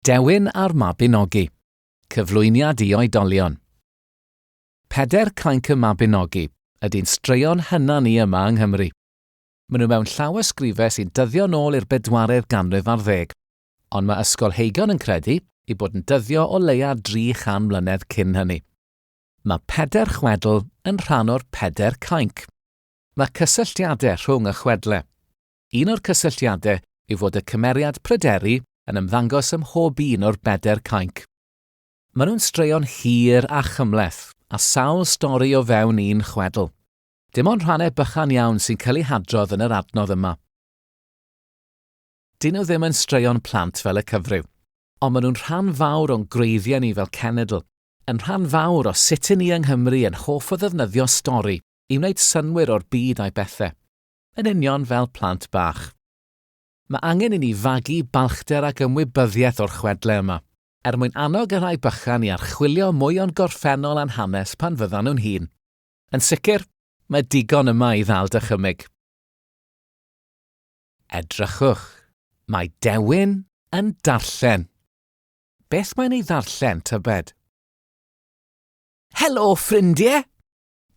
Dewin a'r Mabinogi. Cyflwyniad i oedolion. Peder Cainc y Mabinogi ydy'n straeon hynna ni yma yng Nghymru. Maen nhw mewn llawysgrifau sy'n dyddio nôl i'r bedwaredd ganrif ar ddeg, ond mae ysgolheigion yn credu eu bod yn dyddio o leia dri chan mlynedd cyn hynny. Mae peder chwedl yn rhan o'r peder cainc. Mae cysylltiadau rhwng y chwedlau. Un o'r cysylltiadau yw fod y cymeriad Pryderi yn ymddangos ym mhob un o'r bedair cainc. Maen nhw'n straeon hir a chymhleth, a sawl stori o fewn un chwedl. Dim ond rhannau bychan iawn sy'n cael eu hadrodd yn yr adnodd yma. Dyn nhw ddim yn straeon plant fel y cyfryw, ond maen nhw'n rhan fawr o'n gwreiddiau ni fel cenedl, yn rhan fawr o sut 'y ni yng Nghymru yn hoff o ddefnyddio stori i wneud synnwyr o'r byd a'i bethau. Yn union fel plant bach. Mae angen i ni fagu balchder ac ymwybyddiaeth o'r chwedle yma, er mwyn annog y rhai bychan i archwilio mwy o'n gorffennol a'n hanes pan fyddan nhw'n hŷn. Yn sicr, mae digon yma i ddal dychymyg. Edrychwch, mae Dewin yn darllen. Beth mae'n ei ddarllen, tybed? Helo, ffrindie!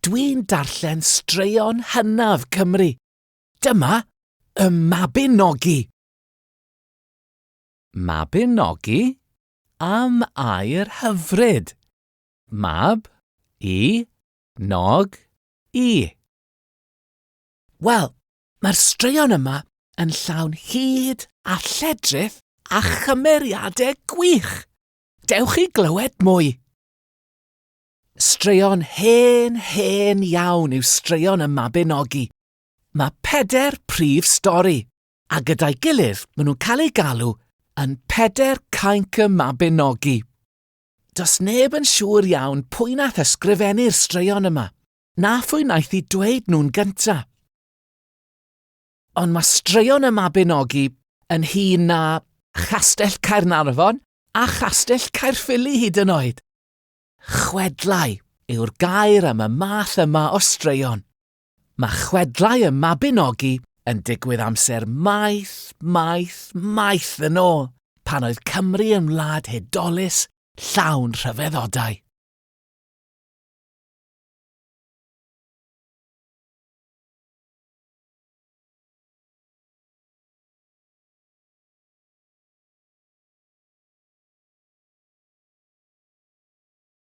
Dwi'n darllen straeon hynaf Cymru. Dyma y Mabinogi. Mabinogi? Am air hyfryd. Mab, i, nog, i. Wel, mae'r straeon yma yn llawn hud a lledrith a chymeriadau gwych. Dewch i glywed mwy. Straeon hen, hen iawn yw straeon y Mabinogi. Mae peder prif stori, a gyda'i gilydd maen nhw'n cael eu galw yn Peder Cainc y Mabinogi. Does neb yn siŵr iawn pwy nath ysgrifennu'r straeon yma, na phwy wnaeth i dweud nhw'n gynta. Ond mae straeon y Mabinogi yn hŷn na Chastell Caernarfon a Chastell Caerffili hyd yn oed. Chwedlau yw'r gair am y math yma o straeon. Mae chwedlau y Mabinogi yn digwydd amser maith, maith, maith yn ôl, pan oedd Cymru yn wlad hudolus, llawn rhyfeddodau.